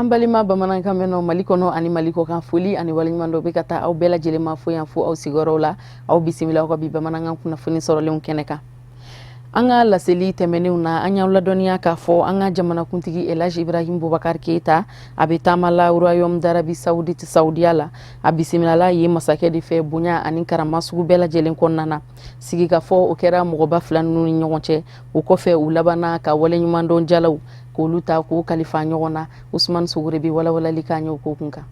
An balima bamanankan mɛnnaw Mali kɔnɔ ani Mali kɔkan, foli ani waleɲuman dɔ bɛ ka taa aw bɛɛ lajɛlen ma fo yan, fo aw sigiyɔrɔw la. Aw bisimila aw ka bi bamanankan kunnafoni sɔrɔlenw kɛnɛ kan. An ka laseli tɛmɛnenw na, an y'aw ladɔnniya k'a fɔ an ka jamanakuntigi Elhaji Ibrahim Boubacar Keita, a bɛ taama la Royaume d'Arabie Saoudite, Saudiya la. A bisimilala yen masakɛ de fɛ bonya ani karama sugu bɛɛ lajɛlen kɔnɔna na. Sigikafɔ o kɛra mɔgɔba fila ninnu ni ɲɔgɔn cɛ. O kɔfɛ, u labanna ka waleɲumandɔn jalaw k'olu ta k'u kalifa ɲɔgɔn na. Usumani Sogore bɛ walawalali k'an ye o ko kun kan.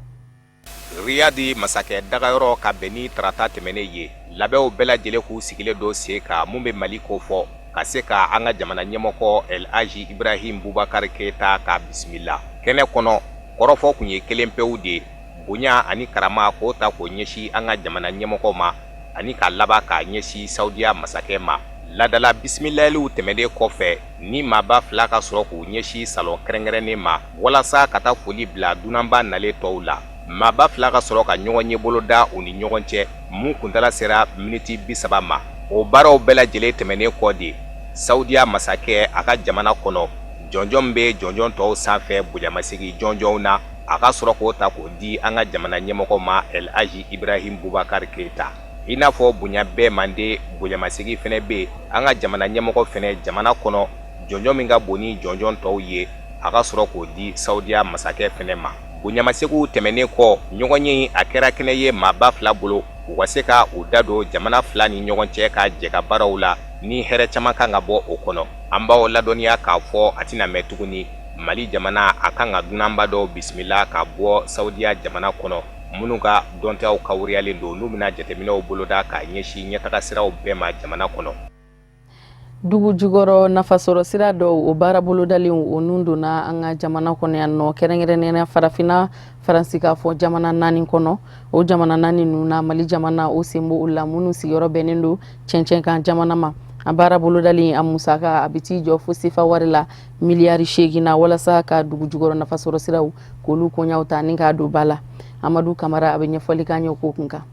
Riyadi masakɛ dagayɔrɔ, ka bɛn ni tarata tɛmɛnen ye, labɛnw bɛɛ lajɛlen k'u sigilen don sen kan mun bɛ Mali ko fɔ ka se ka an ka jamana ɲɛmɔgɔ El Hadji Ibrahim Boubacar Keita ka bisimila kɛnɛ kɔnɔ. Kɔrɔfɔ kun ye kelen pewu de ye: bonya ani karama k'o ta k'o ɲɛsin an ka jamana ɲɛmɔgɔ ma ani ka laban k'a ɲɛsin Saudiya masakɛ ma. Ladala bisimilayiliw tɛmɛnen kɔfɛ, ni maaba fila ka sɔrɔ k'u ɲɛsin salon kɛrɛnkɛrɛnnen ma walasa ka taa foli bila dunanba nalen tɔw la. Maaba fila ka sɔrɔ ka ɲɔgɔn ye boloda u ni ɲɔgɔn cɛ mun kuntala sera miniti 30 ma. O baaraw bɛɛ lajɛlen tɛmɛnen kɔ de, Saudiya masakɛ a ka jamana kɔnɔ jɔnjɔn bɛ jɔnjɔn tɔw sanfɛ bonyamasegin jɔnjɔnw na, a ka sɔrɔ k'o ta k'o di an ka jamana ɲɛmɔgɔ ma El Hadji Ibrahim Boubacar Keita. I n'a fɔ bonya bɛɛ mande, bonyamasegin fɛnɛ bɛ yen. An ka jamana ɲɛmɔgɔ fɛnɛ jamana kɔnɔ jɔnjɔn min ka bon ni jɔnjɔn tɔw ye, a ka sɔrɔ k'o di Saudiya masakɛ fɛnɛ ma. Bonyamasegin tɛmɛnen kɔ, ɲɔgɔn ye a kɛra kɛnɛ ye maaba fila bolo u ka se ka u da don jamana fila ni ɲɔgɔn cɛ ka jɛ ka baaraw la ni hɛrɛ caman kan ka bɔ o kɔnɔ. An b'aw ladɔnniya k'a fɔ a tɛna mɛn tuguni, Mali jamana a kan ka dunanba dɔw bisimila ka bɔ Saudiya jamana kɔnɔ minnu ka dɔntaw kawuriyalen don, n'u bɛna jateminɛw boloda k'a ɲɛsin ɲɛtaga siraw bɛɛ ma jamana kɔnɔ. Dugu jukɔrɔ nafasɔrɔ sira dɔw, o baara bolodalenw, o nun donna an ka jamana kɔnɔ yan nɔ, kɛrɛnkɛrɛnnenya farafinna faransikafɔ jamana naani kɔnɔ. O jamana naani ninnu na, Mali jamana o sen b'o la, minnu sigiyɔrɔ bɛnnen don cɛncɛn kan jamana ma. A baara bolodalen, a musaka a bɛ t'i jɔ fo sefa wari la miliyari 8 na, walasa ka dugu jukɔrɔ nafasɔrɔ siraw k'olu koɲaw ta ni k'a don ba la. Amadu Kamara, a bɛ ɲɛfɔli k'an ye o ko kun kan.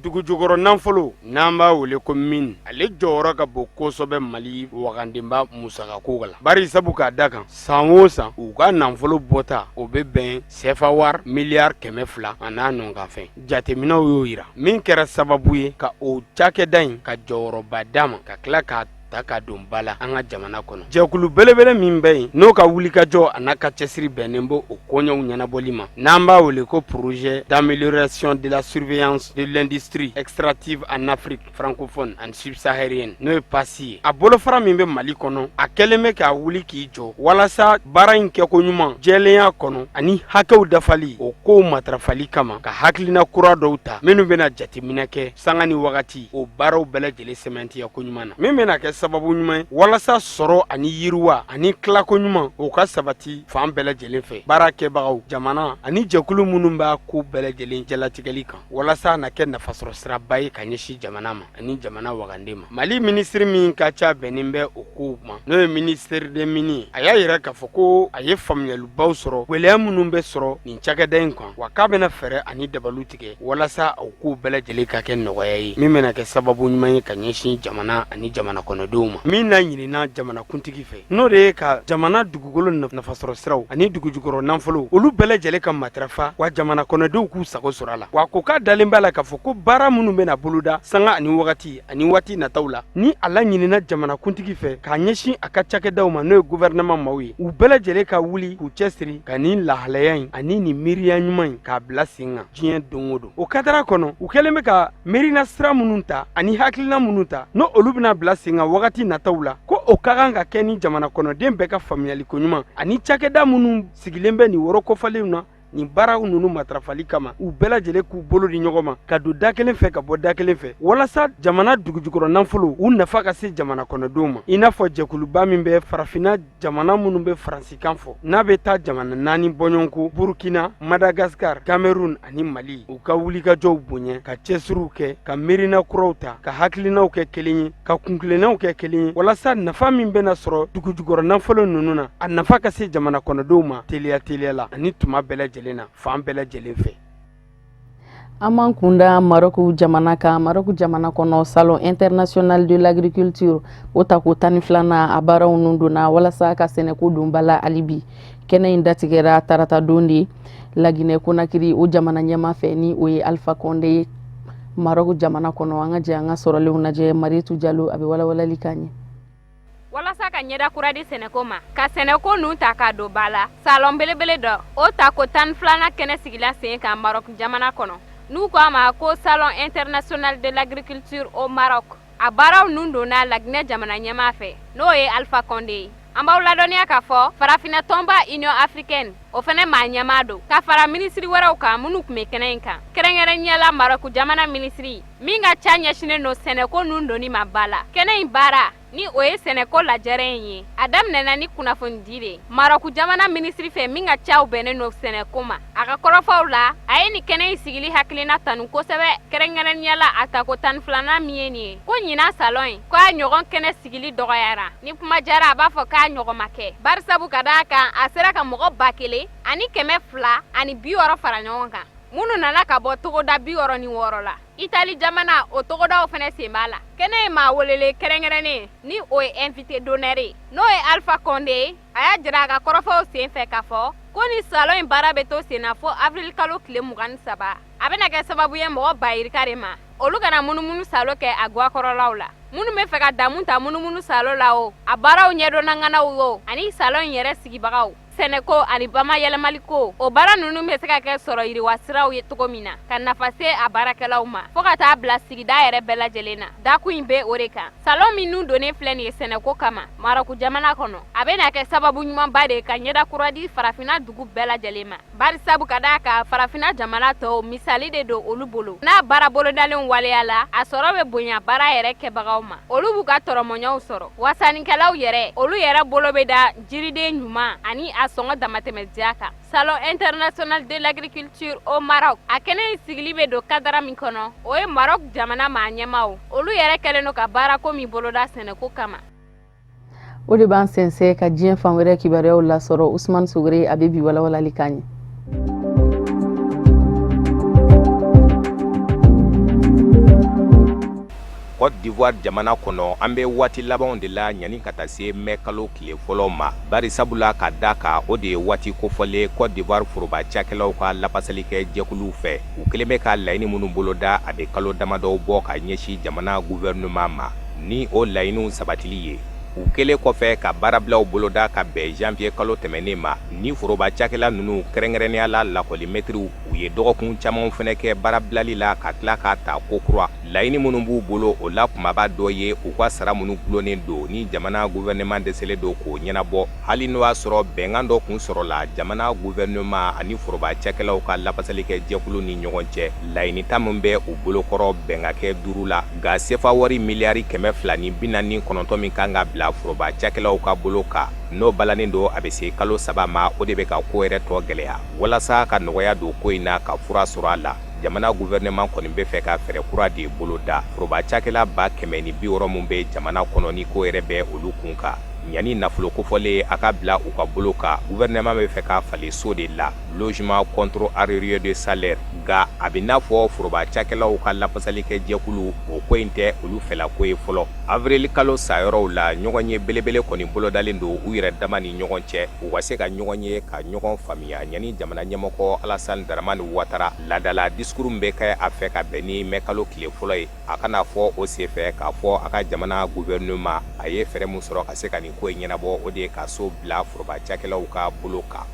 Dugu jukɔrɔ nafolo, n'an b'a wele ko mine, ale jɔyɔrɔ ka bon kosɛbɛ Mali wagandenba musakako la, bari sabu k'a da kan, san o san u ka nafolo bɔta, o bɛ bɛn sefa wari miliyari 200 a n'a nɔkanfɛn. Jateminɛw y'o yira, min kɛra sababu ye ka o cakɛda in ka jɔyɔrɔba d'a ma, ka tila k'a ta ka don ba la an ka jamana kɔnɔ. Jɛkulu belebele min bɛ yen, n'o ka wulikajɔ a n'a ka cɛsiri bɛnnen b'o o koɲɛw ɲɛnabɔli ma, n'an b'a wele ko Projet d'amélioration de la surveillance de l'industrie extractive en Afrique francophone and subsaharienne, n'o ye PASI ye, a bolofara min bɛ Mali kɔnɔ, a kɛlen bɛ k'a wuli k'i jɔ walasa baara in kɛko ɲuman, jɛlenya kɔnɔ ani hakɛw dafali, o kow matarafali kama, ka hakilina kura dɔw ta minnu bɛna jateminɛ kɛ sanga ni wagati o baaraw bɛɛ lajɛlen sɛmɛntiya ko ɲuman na, min bɛna kɛ sababu ɲuman ye walasa sɔrɔ ani yiriwa ani tilako ɲuman, o ka sabati fan bɛɛ lajɛlen fɛ, baara kɛbagaw, jamana ani jɛkulu minnu b'a ko bɛɛ lajɛlen jalatigɛli kan, walasa a na kɛ nafasɔrɔ siraba ye ka ɲɛsin jamana ma ani jamana wagande ma. Mali minisiri min ka ca bɛnnen bɛ o kow ma, n'o ye ministère des Mines, a y'a yira k'a fɔ ko a ye faamuyalibaw sɔrɔ gwɛlɛya minnu bɛ sɔrɔ nin cakɛda in kan, wa k'a bɛna fɛɛrɛ ani dabaliw tigɛ walasa o kow bɛɛ lajɛlen ka kɛ nɔgɔya ye, min bɛna kɛ sababu ɲuman ye ka ɲɛsin jamana ani jamana kɔnɔdenw ma. Min na ɲinina jamanakuntigi fɛ, n'o de ye ka jamana dugukolo nafasɔrɔ siraw ani dugujukɔrɔ nafolo, olu bɛɛ lajɛlen ka matarafa, wa jamana kɔnɔdenw k'u sago sɔrɔ a la. Wa ko k'a dalen b'a la k'a fɔ ko baara minnu bɛna boloda sanga ani wagati ani waati nataw la, ni a laɲinina jamanakuntigi fɛ k'a ɲɛsin a ka cakɛdaw ma, n'o ye gouvernement maaw ye, u bɛɛ lajɛlen ka wuli k'u cɛsiri ka nin lahalaya in ani nin miiriya ɲuman in k'a bila sen kan diɲɛ don o don. O kadara kɔnɔ, u kɛlen bɛ ka miirina sira minnu ta ani hakilina minnu ta, n'o olu bɛna bila sen kan wagati nataw la, ko o ka kan ka kɛ ni jamana kɔnɔden bɛɛ ka faamuyaliko ɲuman ani cakɛda minnu sigilen bɛ nin wɔrɔ kofɔlenw na nin baaraw ninnu matarafali kama, u bɛɛ lajɛlen k'u bolo di ɲɔgɔn ma ka don da kelen fɛ ka bɔ da kelen fɛ, walasa jamana dugujukɔrɔ nafolo u nafa ka se jamana kɔnɔdenw ma. I n'a fɔ jɛkuluba min bɛ farafinna jamana minnu bɛ faransikan fɔ, n'a bɛ taa jamana naani bɔɲɔgɔnko, Burukina, Madagasikar, Cameroun ani Mali, u ka wulikajɔw bonya, ka cɛsiriw kɛ, ka miirina kuraw ta, ka hakilinaw kɛ kelen ye, ka kuntilennaw kɛ kelen ye, walasa nafa min bɛna sɔrɔ dugujukɔrɔ nafolo ninnu na, a nafa ka se jamana kɔnɔdenw ma teliya teliya la ani tuma bɛɛ lajɛlen na, fan bɛɛ lajɛlen fɛ. An b'an kunda Maroc jamana kan. Maroc jamana kɔnɔ, Salon international de l'agriculture, o tako 12nan, a baaraw nun donna walasa ka sɛnɛko don ba la hali bi. Kɛnɛ in datigɛra tarata don de Laginɛ Konakiri, o jamana ɲɛmaa fɛ, ni o ye Alpha Condé ye, Maroc jamana kɔnɔ. An ka jɛ an ka sɔrɔlenw lajɛ. Marietu Jalo, a bɛ walawalali k'an ye. Walasa ka ɲɛda kura di sɛnɛko ma, ka sɛnɛko nun ta k'a don ba la, salon belebele dɔ, o tako 12nan kɛnɛ sigila sen kan Maroc jamana kɔnɔ, n'u ko a ma ko Salon international de l'agriculture au Maroc. A baaraw nun donna Laginɛ jamana ɲɛmaa fɛ, n'o ye Alpha Condé ye. An b'aw ladɔnniya k'a fɔ farafinna tɔnba Union africaine, o fɛnɛ maa ɲɛmaa don, ka fara minisiri wɛrɛw kan minnu tun bɛ kɛnɛ in kan, kɛrɛnkɛrɛnnenya la Maroc jamana minisiri min ka ca ɲɛsinnen don sɛnɛko nun donni ma ba la. Kɛnɛ in baara, ni o ye sɛnɛko lajɛrɛ in ye, a daminɛna ni kunnafonidi de ye Marɔku jamana minisiri fɛ min ka caw bɛnnen don sɛnɛko ma. A ka kɔrɔfɔw la, a ye nin kɛnɛ in sigili hakilina tanu kosɛbɛ, kɛrɛnkɛrɛnnenya la a tako 12nan min ye nin ye, ko ɲinan salon in, ko a ɲɔgɔn kɛnɛ sigili dɔgɔyara. Ni kuma jara, a b'a fɔ k'a ɲɔgɔn ma kɛ, barisabu ka d'a kan a sera ka mɔgɔ 1260 fara ɲɔgɔn kan, minnu nana ka bɔ togoda 66 la. Itali jamana, o togodaw fɛnɛ sen b'a la. Kɛnɛ ye maa welelen kɛrɛnkɛrɛnnen, ni o ye invité d'honneur ye, n'o ye Alpha Condé ye. A y'a jira a ka kɔrɔfɔw sen fɛ k'a fɔ ko ni salon in baara bɛ to sen na fo avril kalo tile 23. A bɛna kɛ sababu ye mɔgɔ ba yirika de ma, olu kana munumunu salo kɛ a gwakɔrɔlaw la. Minnu bɛ fɛ ka damu ta munumunu salo la, o a baaraw ɲɛdɔnna ŋanaw, o ani salon in yɛrɛ sigibagaw, sɛnɛko ani bamayɛlɛmaliko, o baara ninnu bɛ se ka kɛ sɔrɔ yiriwa siraw ye cogo min na, ka nafa se a baarakɛlaw ma, fɔɔ ka taa bila sigida yɛrɛ bɛɛ lajɛlen na. Dakun in bɛ o de kan. Salon min nun donnen filɛ nin ye sɛnɛko kama Marɔku jamana kɔnɔ, a bɛna kɛ sababu ɲumanba de ka ɲɛda kura di farafinna dugu bɛɛ lajɛlen ma, barisabu ka d'a kan farafinna jamana tɔw misali de don olu bolo. N'a baara bolodalenw waleya la, a sɔrɔ bɛ bonya baara yɛrɛ kɛbagaw ma, olu b'u ka tɔrɔmɔɲɔw sɔrɔ, wa sannikɛlaw yɛrɛ, olu yɛrɛ bolo bɛ da jiriden ɲuman ani a sɔngɔ damatɛmɛ diya kan. Salon international de l'agriculture au Maroc, a kɛnɛ in sigili bɛ don kadara min kɔnɔ, o ye Maroc jamana maa ɲɛmaaw, olu yɛrɛ kɛlen don ka baarako min boloda sɛnɛko kama. O de b'an sɛnsɛn ka diɲɛ fan wɛrɛ kibaruyaw lasɔrɔ. Usman Sogore, a bɛ bi walawalali k'an ye. Côte d'Ivoire jamana kɔnɔ, an bɛ waati labanw de la ɲani ka taa se mɛ kalo tile fɔlɔ ma, bari sabula ka da kan o de ye waati kofɔlen Côte d'Ivoire foroba cakɛlaw ka lafasali kɛ jɛkuluw fɛ. U kɛlen bɛ ka laɲini minnu boloda, a bɛ kalo damadɔw bɔ, ka ɲɛsin jamana gouvernement ma, ni o laɲiniw sabatili ye. U kɛlen kɔfɛ ka baarabilaw boloda ka bɛn janvier kalo tɛmɛnen ma, ni foroba cakɛla ninnu, kɛrɛnkɛrɛnnenya la lakɔlimɛtiriw, u ye dɔgɔkun camanw fɛnɛ kɛ baarabilali la, ka tila k'a ta kokura. Laɲini minnu b'u bolo, o la kumaba dɔ ye u ka sara minnu gulonnen don, ni jamana gouvernement dɛsɛlen don k'o ɲɛnabɔ, hali n'o y'a sɔrɔ bɛnkan dɔ kun sɔrɔla jamana gouvernement ani foroba cakɛlaw ka lafasali kɛ jɛkulu ni ɲɔgɔn cɛ. Laɲini ta min bɛ u bolokɔrɔ, bɛn ka kɛ duuru la, nka sefa wari miliyari 249 min kan ka bila foroba cakɛlaw ka bolo kan, n'o balannen don, a bɛ se kalo 3 ma, o de bɛ ka ko yɛrɛ tɔ gɛlɛya. Walasa ka nɔgɔya don ko in na, ka fura sɔrɔ a la, jamana gouvernement kɔni bɛ fɛ ka fɛɛrɛ kura de boloda. Foroba cakɛla 160 min bɛ jamana kɔnɔ, ni ko yɛrɛ bɛ olu kun kan, ɲani nafolo kofɔlen a ka bila u ka bolo kan, gouvernement bɛ fɛ ka falen so de la, logement contre arriéré de salaire. Nka a bɛ n'a fɔ foroba cakɛlaw ka lafasali kɛ jɛkulu, o ko in tɛ olu fɛla ko ye fɔlɔ. Avril kalo sayɔrɔw la, ɲɔgɔn ye belebele kɔni bolodalen don u yɛrɛ dama ni ɲɔgɔn cɛ, u ka se ka ɲɔgɔn ye, ka ɲɔgɔn faamuya, ɲani jamana ɲɛmɔgɔ Alassane Dramane Ouattara laadala discours min bɛ kɛ a fɛ ka bɛn ni mɛ kalo tile fɔlɔ ye, a kana fɔ o senfɛ k'a fɔ a ka jamana gouvernement a ye fɛɛrɛ min sɔrɔ ka se ka nin ko in ɲɛnabɔ, o de ye ka so bila foroba cakɛlaw ka bolo kan.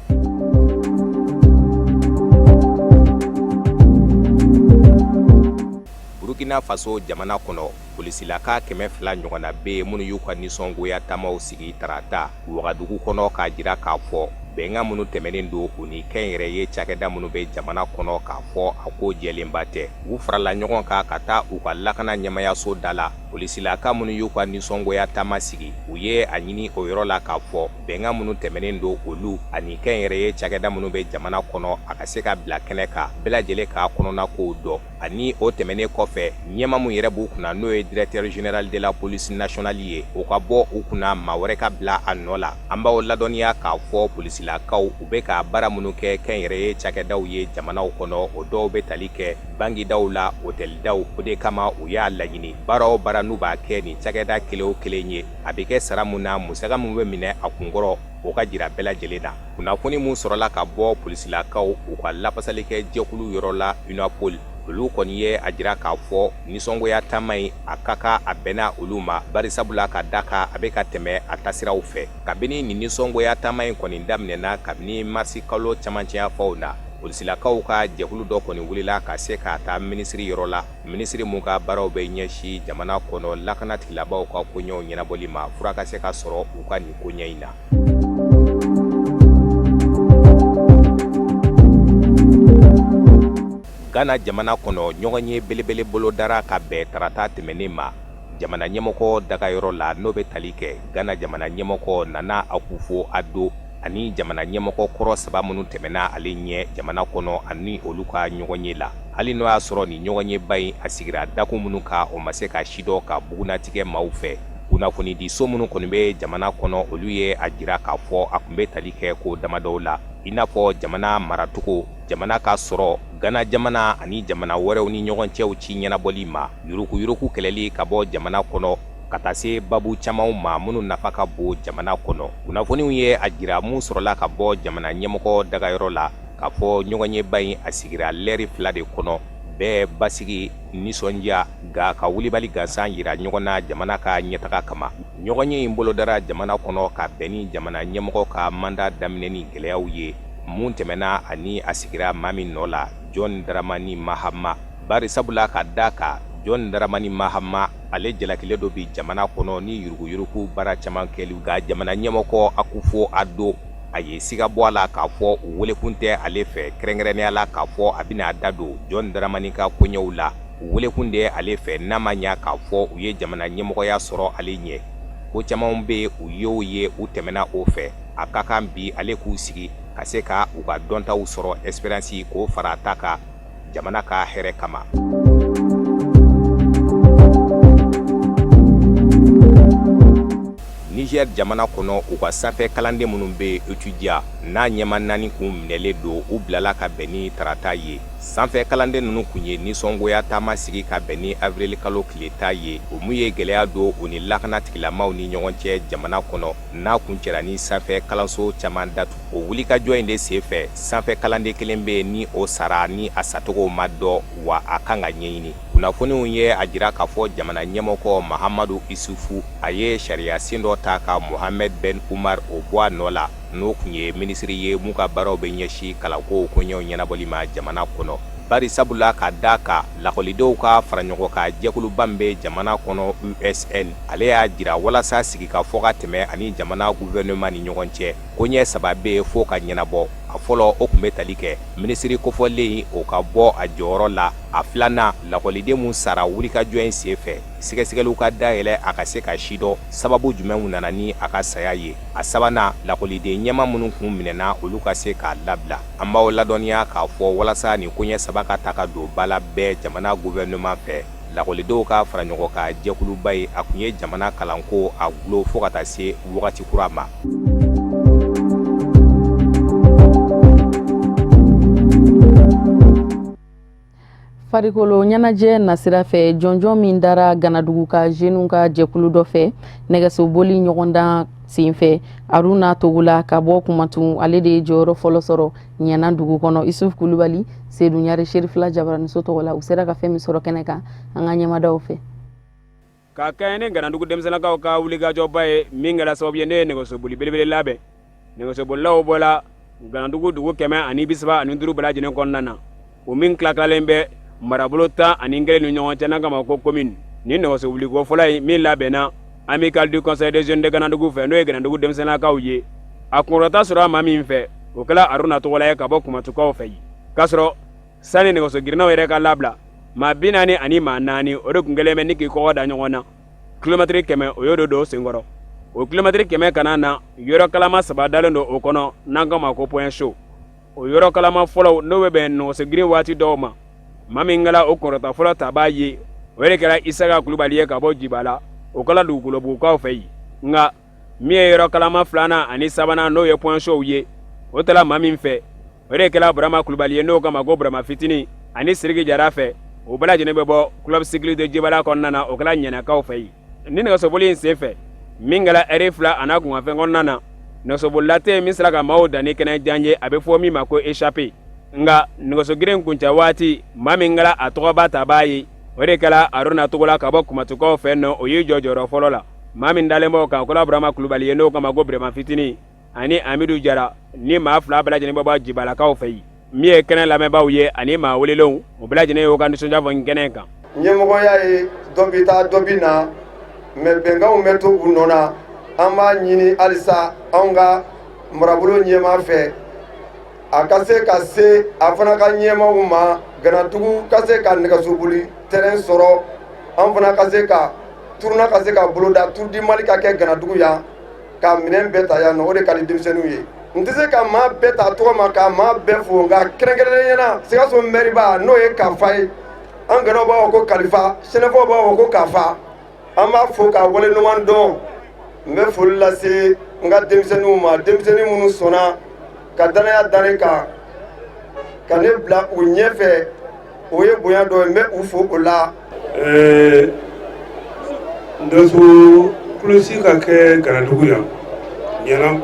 Burkina Faso jamana kɔnɔ, polisilaka 200 ɲɔgɔnna bɛ yen minnu y'u ka nisɔngoya taamaw sigi tarata Wagadugu kɔnɔ, k'a jira k'a fɔ bɛnkan minnu tɛmɛnen don u ni kɛnyɛrɛye cakɛda minnu bɛ jamana kɔnɔ, k'a fɔ a ko jɛlenba tɛ. U farala ɲɔgɔn kan ka taa u ka lakana ɲɛmayaso da la. Polisilaka minnu y'u ka nisɔngoya taama sigi, u ye a ɲini o yɔrɔ la k'a fɔ bɛnkan minnu tɛmɛnen don olu ani kɛnyɛrɛye cakɛda minnu bɛ jamana kɔnɔ, a ka se ka bila kɛnɛ kan, bɛɛ lajɛlen k'a kɔnɔna kow dɔn. Ani o tɛmɛnen kɔfɛ, ɲɛma min yɛrɛ b'u kunna, n'o ye directeur général de la police nationale ye, o ka bɔ u kunna, maa wɛrɛ ka bila a nɔ la. An b'aw ladɔnniya k'a fɔ polisi polisilakaw u bɛ ka baara minnu kɛ kɛnyɛrɛye cakɛdaw ye jamanaw kɔnɔ, o dɔw bɛ tali kɛ bankidaw la, otɛlidaw. O de kama u y'a laɲini baara o baara n'u b'a kɛ nin cakɛda kelen o kelen ye, a bɛ kɛ sara mun na, musaka min bɛ minɛ a kunkɔrɔ, o ka jira bɛɛ lajɛlen na. Kunnafoni min sɔrɔla ka bɔ polisilakaw u ka lafasalikɛ jɛkulu yɔrɔ la, UNAPOL, olu kɔni ye a jira k'a fɔ nisɔngoya taama in a ka kan, a bɛnna olu ma, bari sabula ka da kan a bɛ ka tɛmɛ a tasiraw fɛ. Kabini nin nisɔngoya taama in kɔni daminɛna kabini marisi kalo camancɛyanfanw na, polisilakaw ka jɛkulu dɔ kɔni wulila ka se ka taa minisiri yɔrɔ la, minisiri mun ka baaraw bɛ ɲɛsin jamana kɔnɔ lakana tigilabaw ka koɲɛw ɲɛnabɔli ma, fura ka se ka sɔrɔ u ka nin koɲɛ in na. Ghana jamana kɔnɔ, ɲɔgɔnye belebele bolodara ka bɛn tarata tɛmɛnen ma jamana ɲɛmɔgɔ dagayɔrɔ la, n'o bɛ tali kɛ Ghana jamana ɲɛmɔgɔ Nana Akufo Addo ani jamana ɲɛmɔgɔ kɔrɔ saba minnu tɛmɛna ale ɲɛ jamana kɔnɔ, ani olu ka ɲɔgɔnye la. Hali n'o y'a sɔrɔ nin ɲɔgɔnyeba in a sigira dakun minnu kan, o ma se ka sidɔn ka bugunnatigɛ maaw fɛ. Kunnafonidiso minnu kɔni bɛ jamana kɔnɔ, olu ye a jira k'a fɔ a tun bɛ tali kɛ ko damadɔw la, i n'a fɔ jamana maracogo, jamana ka sɔrɔ, Gana jamana ani jamana wɛrɛw ni ɲɔgɔn cɛw ci ɲɛnabɔli ma, yuruguyurugu kɛlɛli ka bɔ jamana kɔnɔ, ka taa se babu camanw ma minnu nafa ka bon jamana kɔnɔ. Kunnafoniw ye a jira mun sɔrɔla ka bɔ jamana ɲɛmɔgɔ dagayɔrɔ la, k'a fɔ ɲɔgɔnyeba in a sigira lɛri 2 de kɔnɔ, bɛɛ basigi, nisɔndiya, nka ka wulibali gansan jira ɲɔgɔn na jamana ka ɲɛtaga kama. Ɲɔgɔnye in bolodara jamana kɔnɔ ka bɛn ni jamana ɲɛmɔgɔ ka manda daminɛni gɛlɛyaw ye mun tɛmɛna ani a sigira maa min nɔ la, John Dramani Mahama. Bari sabula ka da kan John Dramani Mahama ale jalakilen don bi jamana kɔnɔ ni yuruguyurugu baara caman kɛli. Nka jamana ɲɛmɔgɔ Akufo Addo a ye siga bɔ a la k'a fɔ u welekun tɛ ale fɛ, kɛrɛnkɛrɛnnenya la k'a fɔ a bɛna a da don John Dramani ka koɲɛw la. U welekun de ale fɛ n'a ma ɲa k'a fɔ u ye jamana ɲɛmɔgɔya sɔrɔ ale ɲɛ. Ko camanw bɛ u y'o ye, u tɛmɛna o fɛ. A ka kan bi ale k'u sigi ka se ka u ka dɔntaw sɔrɔ, expérience k'o fara a ta kan jamana ka hɛrɛ kama. Niger jamana kɔnɔ, u ka sanfɛ kalanden minnu bɛ étudiant n'a ɲɛmaa 4 kun minɛlen don, u bilala ka bɛn ni tarata ye. Sanfɛ kalanden ninnu kun ye nisɔngoya taama sigi ka bɛn ni avril kalo tile 10 ye, o mun ye gɛlɛya don u ni lakana tigilamaw ni ɲɔgɔn cɛ jamana kɔnɔ, n'a kuncɛra ni sanfɛ kalanso caman datugu. O wulikajɔ in de senfɛ, sanfɛ kalanden kelen bɛ yen ni o sara, ni a sacogo ma dɔn, wa a kan ka ɲɛɲini. Kunnafoniw ye a jira k'a fɔ jamana ɲɛmɔgɔ Mahamadu Isufu a ye sariya sen dɔ ta ka Mohamed Ben Umar o bɔ a nɔ la, n'o tun ye minisiri ye mun ka baaraw bɛ ɲɛsin kalanko koɲɛw ɲɛnabɔli ma jamana kɔnɔ. Bari sabula ka da kan lakɔlidenw ka faraɲɔgɔnkan jɛkuluba min bɛ jamana kɔnɔ USN, ale y'a jira walasa sigikafɔ ka tɛmɛ ani jamana gouvernement ni ɲɔgɔn cɛ, koɲɛ saba bɛ yen fo ka ɲɛnabɔ. A fɔlɔ, o tun bɛ tali kɛ minisiri kofɔlen o ka bɔ a jɔyɔrɔ la. A filanan, lakɔliden mun sara wulikajɔ in senfɛ, sɛgɛsɛgɛliw ka dayɛlɛ a ka se ka sidɔn sababu jumɛnw nana ni a ka saya ye. A sabanan, lakɔliden ɲɛmaa minnu kun minɛna, olu ka se k'a labila. An b'aw ladɔnniya k'a fɔ walasa nin koɲɛ saba ka ta ka don ba la bɛɛ jamana gouvernement fɛ, lakɔlidenw ka faraɲɔgɔnkan jɛkuluba ye a kun ye jamana kalanko a gulo fo ka taa se wagati kura ma. Farikolo ɲɛnajɛ nasira fɛ, jɔnjɔn min dara Ganadugu ka jeunes ka jɛkulu dɔ fɛ nɛgɛsoboli ɲɔgɔndan senfɛ, Aruna Togola ka bɔ Kumatu, ale de ye jɔyɔrɔ fɔlɔ sɔrɔ ɲɛna dugu kɔnɔ. Isuf Kulubali, Sedu Ɲare, Serifila Jabaraniso tɔgɔ la, u sera ka fɛn min sɔrɔ kɛnɛ kan, an ka ɲɛmadaw fɛ. Ka kɛɲɛ ni Ganadugu denmisɛnninkaw ka wulikajɔba ye min kɛra sababu ye ne ye nɛgɛsoboli belebele labɛn, nɛgɛsobolilaw bɔla Ganadugu dugu 135 bɛɛ lajɛlen kɔnɔna na, o min tilatilalen bɛ marabolo 11 ni ɲɔgɔn cɛ, n'an k'a ma ko commune. Ni nɛgɛsoboliko fɔlɔ in min labɛnna Amicale du Conseil des jeunes de Ganadugu fɛ, n'o ye Ganadugu denmisɛnninlakaw ye, a kunkɔrɔta sɔrɔ maa min fɛ, o kɛra Aruna Togola ye ka bɔ Kumatukaw fɛ yen. K'a sɔrɔ sani nɛgɛso girinnaw yɛrɛ ka labila, maa 40 ani maa 4, o de tun kɛlen bɛ ni k'i kɔgɔ da ɲɔgɔn na kilomɛtiri 100, o y'o de don senkɔrɔ. O kilomɛtiri 100 kana na, yɔrɔ kalama saba dalen don o kɔnɔ, n'an k'a ma ko point chaud. O yɔrɔ kalama fɔlɔw, n'o bɛ bɛn nɛgɛso girin waati dɔw ma, maa min kɛra o kunkɔrɔta fɔlɔ tabaa ye, o de kɛra Isaka Kulubali ye ka bɔ Jibala, o kɛra Dugukolobugukaw fɛ yen. Nka min ye yɔrɔ kalama filanan ani sabanan, n'o ye point chaud ye, O tala maa min fɛ, o de kɛra Burama Kulubali ye, n'o k'a ma ko Burama Fitinin, ani Siriki Jara fɛ. O bɛɛ lajɛlen bɛ bɔ Club Cycliste de Jibala kɔnɔna na. O kɛra Ɲɛnakaw fɛ yen. Ni nɛgɛsoboli in sen fɛ, min kɛra ɛri 2 a n'a kunkanfɛn kɔnɔna na, nɛgɛsobolila tɛ yen min sera ka maaw dan ni kɛnɛ jan ye, a bɛ fɔ min ma ko échappée. Nka nɛgɛsogirin kuncɛ waati, maa min kɛra a tɔgɔba tabaa ye, o de kɛra Aruna Togola ka bɔ Kumatukaw fɛ nɔ. O y'i jɔ jɔyɔrɔ fɔlɔ la. Maa min dalen b'o kan, o kɛra Burama Kulubali ye, n'o k'a ma ko Burama Fitinin, ani Amidu Jara. Ni maa fila bɛɛ lajɛlen bɛ bɔ Jibalakaw fɛ yen. Min ye kɛnɛ lamɛnbaaw ye ani maa welelenw, o bɛɛ lajɛlen y'o ka nisɔndiya fɔ kɛnɛ kan. Ɲɛmɔgɔya ye dɔ bɛ taa, dɔ bɛ na, mais bɛnkanw bɛ to u nɔ na. An b'a ɲini halisa anw ka marabolo ɲɛmaa fɛ, a ka se ka se a fana ka ɲɛmaaw ma, Ganadugu ka se ka nɛgɛsoboli terrain sɔrɔ, an fana ka se ka tournoi ka se ka boloda, Tour du Mali ka kɛ Ganadugu yan, ka minɛn bɛɛ ta yan nɔ. O de ka di denmisɛnninw ye. N tɛ se ka maa bɛɛ ta tɔgɔ ma ka maa bɛɛ fo, nka kɛrɛnkɛrɛnnenya na, Sikaso mɛriba, n'o ye Kafa ye, an ganaw b'a fɔ ko Kalifa, Sɛnɛfɔw b'a fɔ ko Kafa, an b'a fo k'a waleɲuman dɔn. N bɛ foli lase n ka denmisɛnninw ma, denmisɛnnin minnu sɔnna ka danaya da ne kan ka ne bila u ɲɛfɛ. O ye bonya dɔ ye, n bɛ u fo o la. Nɛgɛso kulusi ka kɛ Ganadugu yan ɲɛna,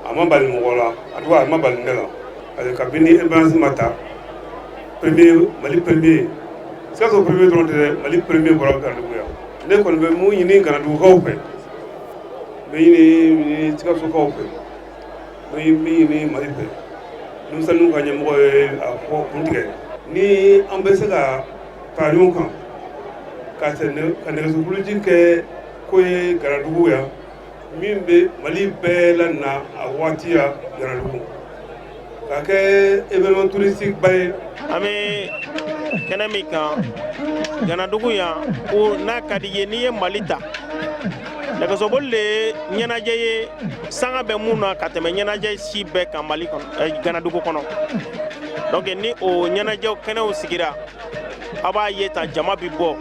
a ma bali mɔgɔ la, a tout cas a ma bali ne la, parce que kabini indépendance ma ta, premier Mali, premier Sikaso, premier dɔrɔn tɛ dɛ, Mali premier bɔra Ganadugu yan. Ne kɔni bɛ mun ɲini Ganadugukaw fɛ, n bɛ ɲini Sikasokaw fɛ, n bɛ min ɲini Mali fɛ, denmisɛnninw ka ɲɛmɔgɔ ye a fɔ kun tigɛ, ni an bɛ se ka fara ɲɔgɔn kan ka nɛgɛso kuluji kɛ ko ye Ganadugu yan, min bɛ Mali bɛɛ la na a waati ya Ganadugu ka kɛ événement touristique ba ye. An bɛ kɛnɛ min kan Ganadugu yan, ko n'a ka di ye, n'i ye Mali ta, nɛgɛsoboli de ye ɲɛnajɛ ye sanga bɛ mun na ka tɛmɛ ɲɛnajɛ si bɛɛ kan Mali kɔnɔ, Ganadugu kɔnɔ. Donc ni o ɲɛnajɛw kɛnɛw sigira, a b'a ye ta jama bi bɔ.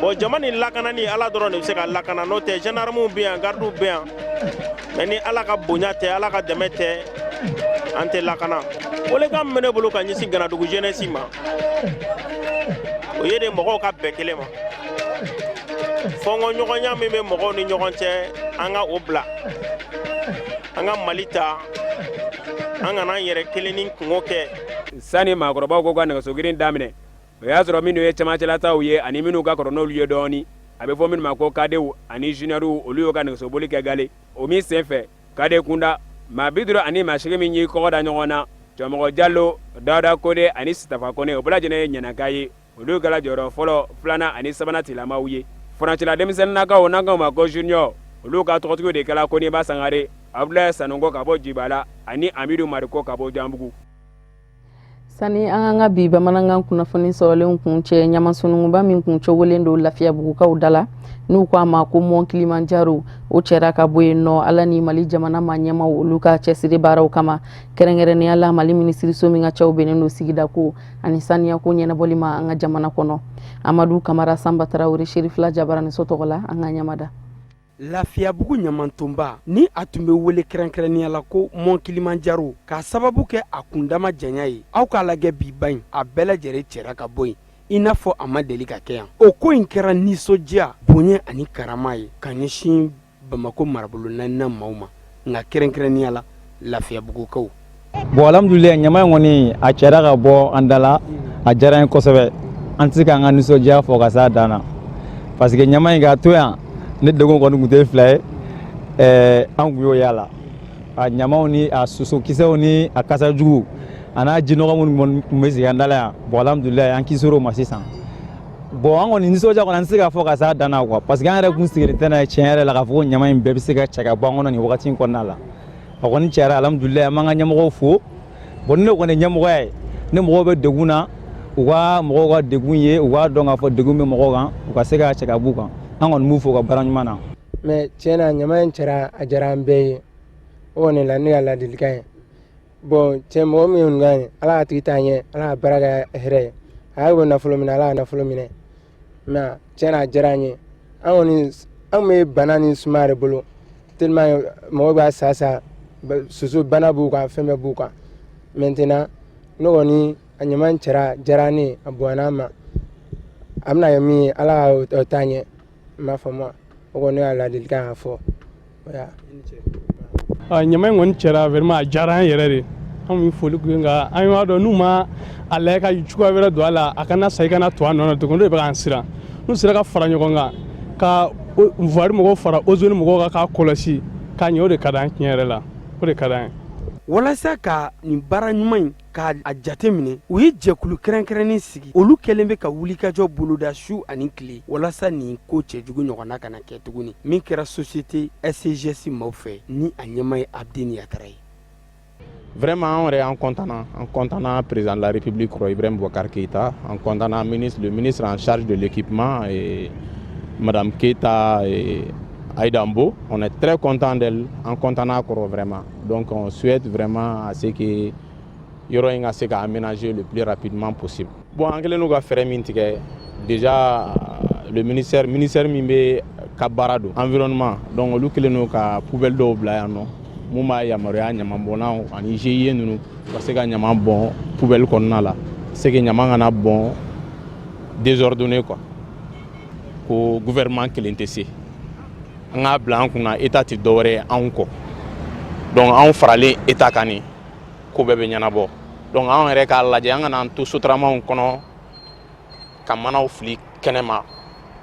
Bon, jama ni lakanani, Ala dɔrɔn de bɛ se ka lakana. N'o tɛ, gendarmew bɛ yan, gardiw bɛ yan, mais ni Ala ka bonya tɛ, Ala ka dɛmɛ tɛ, an tɛ lakana. Welekan min bɛ ne bolo ka ɲɛsin Ganadugu jeunesse ma, o ye de mɔgɔw ka bɛn kelen ma. Fɔnkɔɲɔgɔnya min bɛ mɔgɔw ni ɲɔgɔn cɛ, an ka o bila. An ka Mali ta, an kana an yɛrɛ kelen ni kungo kɛ. Sani maakɔrɔbaw ko ka nɛgɛsogirin daminɛ, o y'a sɔrɔ minnu ye cɛmancɛlataw ye ani minnu ka kɔrɔ n'olu ye dɔɔni, a bɛ fɔ minnu ma ko cadetw ani juniorw, olu y'o ka nɛgɛsoboli kɛ gale. O min senfɛ, cadet kunda, maa 58 min y'i kɔgɔ da ɲɔgɔn na, Cɛmɔgɔ Jalo, Dawuda Kone ani Sitafa Kone, o bɛɛ lajɛlen ye Ɲɛnaka ye. Olu kɛra jɔyɔrɔ fɔlɔ, filanan ani sabanan tilamaw ye. Furancɛla denmisɛnninnakaw, n'an k'o ma ko junior, olu ka tɔgɔtigiw de kɛra Koniba Sangare, Abudulayi Sanunko ka bɔ Jibala ani Amidu Mariko ka bɔ Janbugu. Sani an ka bi bamanankan kunnafoni sɔrɔlenw kun cɛ, ɲamasununguba min kun cogolen don Lafiyabugukaw da la, n'u ko a ma ko Mont Kilimanjaro, o cɛra ka bɔ yen nɔ, Ala ni Mali jamana ma ɲɛmaw olu ka cɛsiri baaraw kama, kɛrɛnkɛrɛnnenya la Mali minisiriso min ka cɛw bɛnnen don sigidako ani saniyako ɲɛnabɔli ma an ka jamana kɔnɔ. Amadu Kamara Sanba Tarawele, Serifila Jabaraniso tɔgɔ la, an ka ɲamada. Lafiyabugu ɲamantonba ni a tun bɛ wele kɛrɛnkɛrɛnnenya la ko Mont Kilimanjaro, k'a sababu kɛ a kundama janya ye, aw k'a lajɛ bi ba in, a bɛɛ lajɛlen cɛra ka bɔ yen i n'a fɔ a ma deli ka kɛ yan. O ko in kɛra nisɔndiya, bonya ani karama ye ka ɲɛsin Bamakɔ marabolo naaninan maaw ma, nka kɛrɛnkɛrɛnnenya la Lafiyabugukaw. Bon, alhamdulilayi, ɲama in kɔni a cɛra ka bɔ an da la, a diyara n ye kosɛbɛ. An tɛ se k'an ka nisɔndiya fɔ ka s'a dan na, parce que ɲama in k'a to yan, ne degun kɔni tun tɛ fila ye. An tun y'o y'a la, a ɲamaw ni a sosokisɛw ni a kasa jugu a n'a jinɔgɔ minnu tun bɛ sigi an da la yan. Bon, alhamdulilayi, an kisir'o ma sisan. Bon, an kɔni nisɔndiya kɔni, an tɛ se k'a fɔ ka s'a dan na quoi, parce que an yɛrɛ kun sigilen tɛ n'a ye tiɲɛ yɛrɛ la k'a fɔ ko ɲama in bɛɛ bɛ se ka cɛ ka bɔ an kɔnɔ nin wagati in kɔnɔna la. A kɔni cɛra, alhamdulilayi, an b'an ka ɲɛmɔgɔw fo. Bon, ni ne kɔni ye ɲɛmɔgɔya ye, ni mɔgɔw bɛ degun na, u ka mɔgɔw ka degun ye, u k'a dɔn k'a fɔ degun bɛ mɔgɔw kan, u ka se ka cɛ ka b'u kan. An kɔni b'u fo ka baara ɲuman na. Mais tiɲɛ na, ɲama in cɛra, a diyara an bɛɛ ye. O kɔni la ne ka ladilikan ye. Bon, cɛ mɔgɔ min ka ɲi, Ala ka tigi taa ɲɛ, Ala ka baara kɛ hɛrɛ ye. A y'a bɔ nafolo minɛ, Ala ka nafolo minɛ. Mais tiɲɛ na, a diyara an ye. An kɔni, an bɛ bana ni sumaya de bolo tellement mɔgɔw b'a sa sa. Soso bana b'u kan, fɛn bɛɛ b'u kan. Maintenant, ne kɔni, a ɲama cɛra diyara ne ye, a bonyana an ma. A bɛna kɛ min ye, Ala ka o taa ɲɛ. N m'a faamu, o kɔni y'a ladilikan ka fɔ. Ɲama in kɔni cɛra, vraiment a diyara an yɛrɛ de. An bɛ foli k'u ye, nka an b'a dɔn n'u ma a lajɛ ka cogoya wɛrɛ don a la, a kana sa i kana to a nɔ na tugun. O de bɛ k'an siran. N'u sera ka fara ɲɔgɔn kan, ka voirie mɔgɔw fara ozone mɔgɔw kan, k'a kɔlɔsi k'a ɲɛ, o de ka d'an tiɲɛ yɛrɛ la, o de ka d'an ye. Walasa ka nin baara ɲuman in k'a jate minɛ, u ye jɛkulu kɛrɛnkɛrɛnnen sigi. Olu kɛlen bɛ ka wulikajɔ boloda su ani tile walasa nin ko cɛjugu ɲɔgɔnna kana kɛ tuguni, min kɛra société SCGS maaw fɛ, ni a ɲɛmaa ye Abdeni Yatara ye. Vraiment, an yɛrɛ, an content, an content président de la République kɔrɔ Ibrahim Boubacar Keïta, an content ministre, le ministre en charge de l'équipement et Madame Keita et Aïda Mbo, on est très content d'elle, an content kɔrɔ vraiment. Donc on souhaite vraiment à ce que yɔrɔ in ka se ka aménager le plus rapidement possible. Bon, an kɛlen don ka fɛɛrɛ min tigɛ déjà, le ministère min bɛ ka baara don environnement, donc olu kɛlen don ka poubelle dɔw bila yan nɔ, mun b'a yamaruya ɲamanbɔnnaw ani GIE ninnu u ka se ka ɲaman bɔn poubelle kɔnɔna la, c'est que ɲaman kana bɔn désordonné quoi. Ko gouvernement kelen tɛ se, an k'a bila an kunna, état tɛ dɔwɛrɛ ye anw kɔ. Donc anw faralen état kan, nin ko bɛɛ bɛ ɲɛnabɔ. Donc anw yɛrɛ k'a lajɛ, an kana an to sotaramaw kɔnɔ ka manaw fili kɛnɛma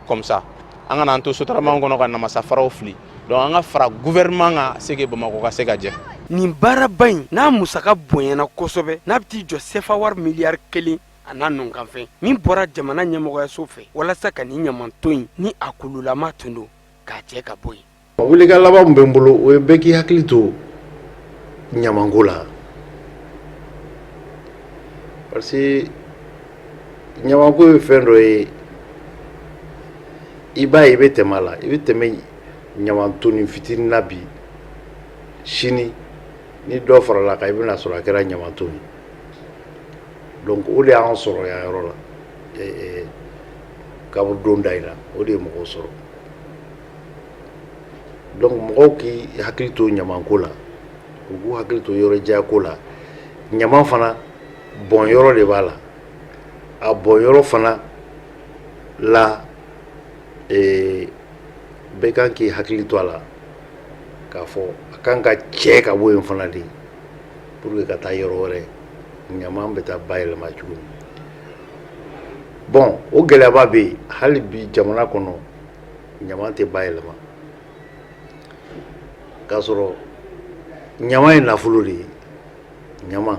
comme ça, an kana an to sotaramaw kɔnɔ ka namasafaraw fili. Donc an ka fara gouvernement kan, c'est que Bamakɔ ka se ka jɛ. Nin baaraba in n'a musaka bonyana kosɛbɛ, n'a bɛ t'i jɔ sefa wari miliyari 1 a n'a nɔnkanfɛn min bɔra jamana ɲɛmɔgɔyaso fɛ walasa ka nin ɲamanton in ni a kululama tun don k'a cɛ ka bɔ yen. Welekan laban min bɛ n bolo, o ye bɛɛ k'i hakili to ɲamanko la, parce que ɲamanko ye fɛn dɔ ye, i b'a ye, i bɛ tɛmɛ a la, i bɛ tɛmɛ ɲamantoni fitinin na bi, sini ni dɔ farala kan, i bɛna sɔrɔ a kɛra ɲamanton ye. Donc o de y'an sɔrɔ yan yɔrɔ la, kaburudon da in na, o de ye mɔgɔw sɔrɔ. Donc mɔgɔw k'i hakili to ɲamanko la, u k'u hakili to yɔrɔjɛyako la. Ɲaman fana bɔn yɔrɔ de b'a la, a bɔn yɔrɔ fana la, bɛɛ kan k'i hakili to a la k'a fɔ a kan ka cɛ ka bɔ yen fana de, pour que ka taa yɔrɔ wɛrɛ, ɲaman bɛ taa bayɛlɛma cogo min. Bon, o gɛlɛyaba bɛ yen hali bi jamana kɔnɔ, ɲaman tɛ bayɛlɛma, k'a sɔrɔ ɲaman ye nafolo de ye, ɲaman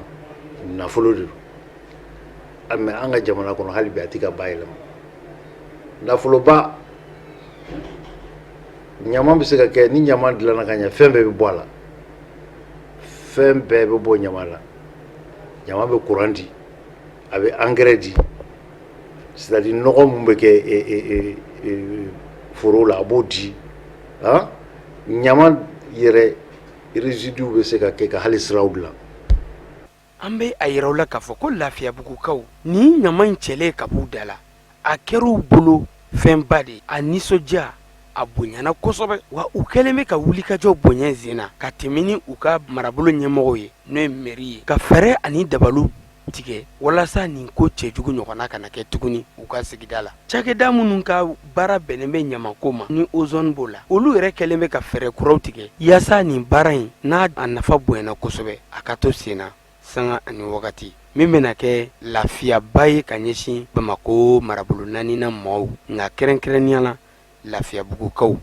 nafolo de don. Mais an ka jamana kɔnɔ hali bi, a tɛ ka bayɛlɛma. Nafoloba, ɲaman bɛ se ka kɛ, ni ɲaman dilanna ka ɲɛ, fɛn bɛɛ bɛ bɔ a la, fɛn bɛɛ bɛ bɔ ɲaman la. Ɲaman bɛ courant di, a bɛ engrais di, c'est à dire nɔgɔ mun bɛ kɛ foro la, a b'o di. Han, ɲaman yɛrɛ résidu bɛ se ka kɛ ka hali siraw dilan. An bɛ a yira u la k'a fɔ ko Lafiyabugukaw, nin ɲama in cɛlen ka b'u da la, a kɛra u bolo fɛnba de ye. A nisɔndiya a bonyana kosɛbɛ, wa u kɛlen bɛ ka wulikajɔ bonya sen na ka tɛmɛ ni u ka marabolo ɲɛmɔgɔw ye, n'o ye mairie ye, ka fɛɛrɛ ani dabalu tigɛ walasa nin ko cɛjugu ɲɔgɔnna kana kɛ tuguni u ka sigida la. Cakɛda minnu ka baara bɛnnen bɛ ɲamako ma, ni ozone b'o la, olu yɛrɛ kɛlen bɛ ka fɛɛrɛ kuraw tigɛ yaasa nin baara in n'a a nafa bonyana kosɛbɛ, a ka to sen na sanga ani wagati, min bɛna kɛ lafiyaba ye ka ɲɛsin Bamakɔ marabolo naaninan maaw, nka kɛrɛnkɛrɛnnenya la Lafiyabugukaw.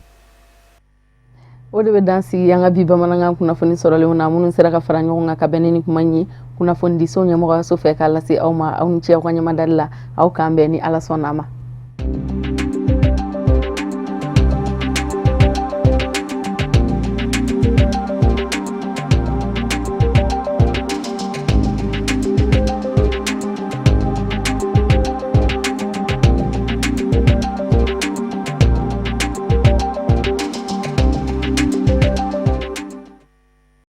O de bɛ dan sigi an ka bi bamanankan kunnafoni sɔrɔlenw na, minnu sera ka fara ɲɔgɔn kan ka bɛn ni kuma ye kunnafonidiso ɲɛmɔgɔyaso fɛ k'a lase aw ma. Aw ni ce aw ka ɲɛmadali la. Aw k'an bɛn ni Ala sɔnna a ma.